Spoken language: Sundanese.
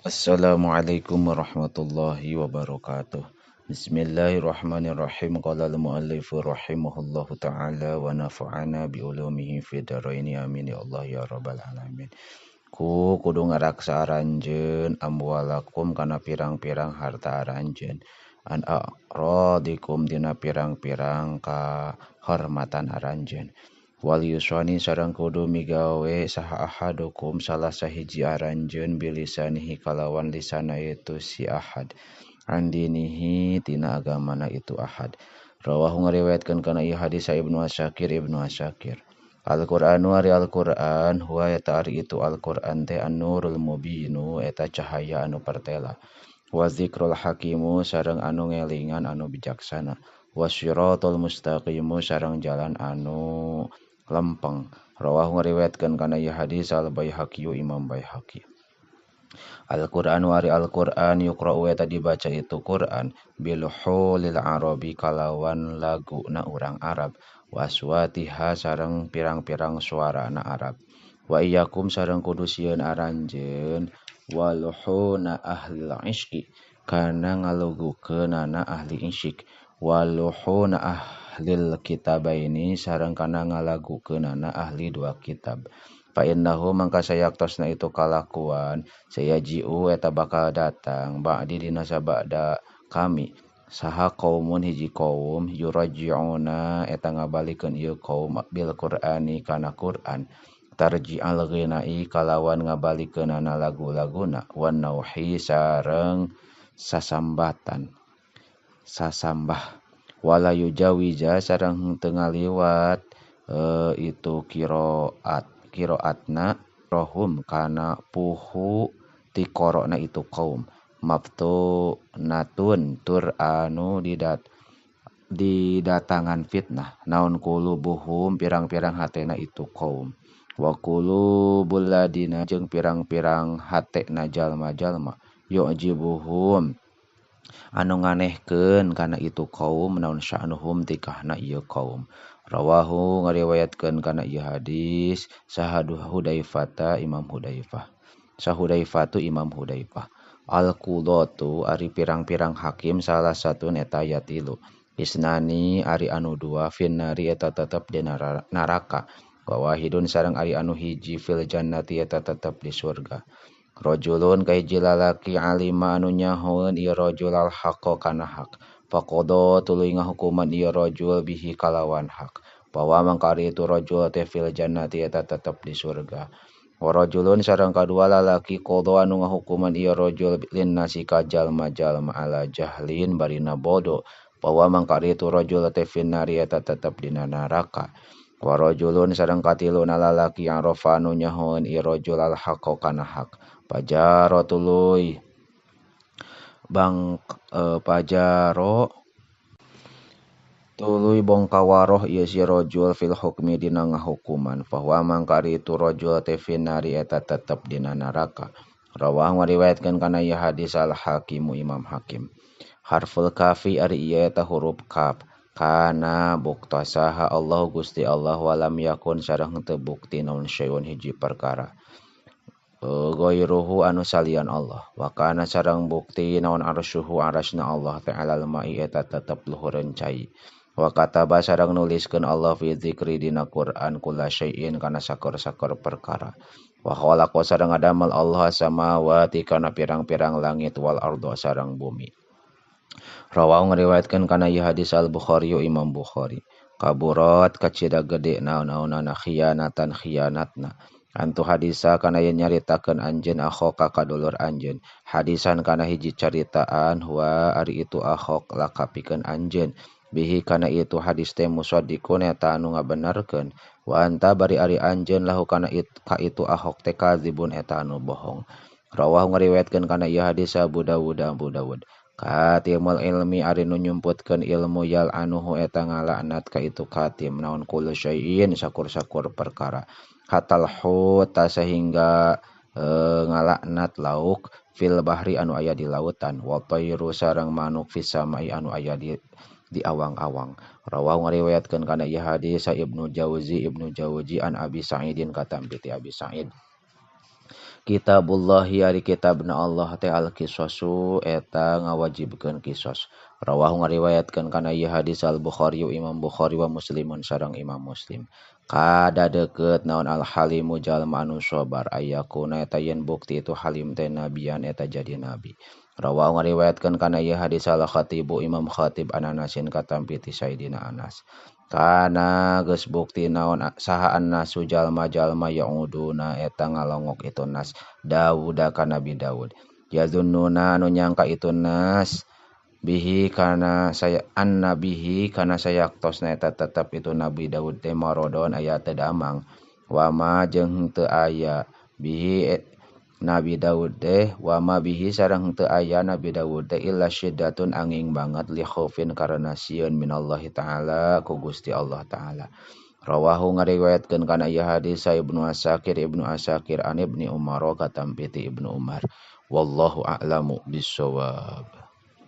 Assalamualaikum warahmatullahi wabarakatuh. Bismillahirrahmanirrahim. Qala al-muallif rahimahullahu ta'ala wa nafa'ana bi ulumihi fid dharain. Amin ya Allah ya rabbal alamin. Ku kudu ngaraksa aranjeun amwalakum kana pirang-pirang harta aranjeun, an a'radikum dina pirang-pirang kahormatan aranjeun. Wal yusani sareng kudu migawe saha ahadukum salah sahiji aranjeun bilisanihi kalawan lisana itu si ahad, andinihi tina agamana itu ahad. Rawahu ngariwayatkeun kana ieu hadis Ibnu Asakir Ibnu Asakir. Al-Qur'anu ari Al-Qur'an huwa eta ari itu Al-Qur'an teh an-nurul mubinu eta cahaya anu pertela. Wa zikrul hakimu sareng anu ngelingan anu bijaksana. Wa siratal mustaqimu sareng jalan anu lempeng. Rawahu ngariwayatkeun kana ieu hadis Al-Baihaqi Imam Baihaqi. Al-Qur'an wari Al-Qur'an yuqra'u eta dibaca itu Qur'an bil hulil arabi kalawan laguna urang Arab, waswatiha sareng pirang-pirang suarana Arab. Wa iyyakum sareng kudu sieun aranjeun waluhuna ahli isyqi kana ngalugukeunana ahli isyq, waluhuna ahlil kitabaini sareng kana ngalagukeunana ahli dua kitab. Fa innahu mangka sayaktosna itu kalakuan sayaji'u eta bakal datang ba'di dina sabada kami saha kaumun hiji kaum yuraji'una eta ngabalikeun ieu kaum bil Qur'ani kana Qur'an tarji'al ghina'i kalawan ngabalikeunana lagu-laguna wan nauhi sareng sasambatan sasambah wala yujawija sareng teu ngaliwat itu qiraat qiraatna rohum kana puhu ti korona itu kaum maftunatun tur anu didatangan fitnah naon kulubuhum pirang-pirang hatena itu kaum wa qulubul ladina jeung pirang-pirang hatena jalma-jalma yu'jibuhum anu nganehkeun kana itu kaum naon sya'nuhum tikahna ieu kaum. Rawahu ngariwayatkeun kana ieu hadis saha Hudaifata Imam Hudaifah. Sahudaifatu Imam Hudaifah. Al-qudatu ari pirang-pirang hakim salah satu eta aya tilu. Isnani ari anu dua finnari eta tetep di neraka. Wa wahidun sareng ari anu hiji fil jannati eta tetep di surga. Rajulun kahiji lalaki alima anu nyahoeun ieu rajul al haqqo kana hak. Faqada tuluy ngahukuman ieu rajul bihi kalawan hak. Bahwa mangka ari itu rajul teh fil jannati eta tetep di surga. Wa rajulun sareng kadua lalaki qada anu ngahukuman ieu rajul lin nasi ka jalma-jalma ala jahlin barina bodoh. Bahwa mangka ari itu rajul teh finnari eta tetep dina neraka. Wa rajulun sareng katiluna lalaki arafa anu nyahoeun ieu rajul al haqqo kana hak. Pajaro tuluy bang pajaro tuluy bongkawaroh ieu si rajul fil hukmi dina ngahukuman. Bahwa mangka ari itu rajul teh finnari eta tetep dina neraka. Rawah ngariwayatkeun kana ieu hadis Al Hakimu Imam Hakim. Harful kafi ari ieu eta huruf kaf. Kana bukta saha Allah Gusti Allah walam yakun sareng teu bukti naon syai'un hiji perkara ghairuhu anu salian Allah. Wa kana sareng bukti naon arsyuhu arasna Allah ta'ala al-ma'i eta tetep luhureun cai. Wa kataba sareng nuliskeun Allah fi dzikri dina Qur'an kula syai'in kana sakur-sakur perkara. Wa khalaqa sareng ngadamel Allah samawati kana pirang-pirang langit wal arda sareng bumi. Rawahu ngariwayatkeun kana ieu hadis Al-Bukhari Imam Bukhari. Kaburat kacida gede naon-naonana khianatan khianatna. Antu hadisa kana yen nyaritakeun anjeun akhoka ka dulur anjeun. Hadisan kana hiji caritaan huwa ari itu akhok lakapikeun anjeun. Bihi kana itu hadis teh musaddiqun eta anu ngabenerkeun. Wa anta bari ari anjeun lahu kana ka itu akhok teh kadzibun eta anu bohong. Rawahu ngariwayatkeun kana ieu hadis Abu Dawud Abu Dawud. Katimul ilmi ari nu nyumputkeun ilmu yal anuhu eta ngalaknat ka itu katim naon kullu syai'in sakur-sakur perkara. Hatal huta sehingga ngalaknat lauk fil bahri anu aya di lautan wa tayru sareng manuk fis samai anu aya di awang-awang. Rawahu ngariwayatkeun kana ieu hadis Ibnu Jauzi Ibnu Jauzi an Abi Sa'idin katampi ti Abi Sa'id. Kitabullahi ari kitabna Allah teh al-qisasu eta ngawajibkeun kisos. Rawahu ngariwayatkeun kana ieu hadis al-Bukhari Imam Bukhari wa Muslimun sareng Imam Muslim. Kada deukeut naon al-halimu jalma anu sabar ayakuna eta yen bukti itu halim teh nabian eta jadi nabi. Rawahu ngariwayatkeun kana ieu hadis al-Khatibu Imam Khatib an Anasin katampi ti Sayyidina Anas. Kana geus bukti naon saha annasu jalma-jalma yauduna eta ngalongok itu nas Dawud ka Nabi Daud. Yazunnuna anu nyangka itu nas bihi kana saya annabihi kana sayaktosna eta tetep itu Nabi Daud teh marodon aya teu damang. Wama jeung teu aya bihi Nabi Daud teh wama bihi sareng teu aya Nabi Daud teh illa syiddatun angin banget li khaufin karena sieun minallahi ta'ala ku Gusti Allah ta'ala. Rawahu ngariwayatkeun kana ieu hadis Ibnu Asakir an Ibni Umar katampi ti Ibnu Umar. Wallahu a'lamu bissawab.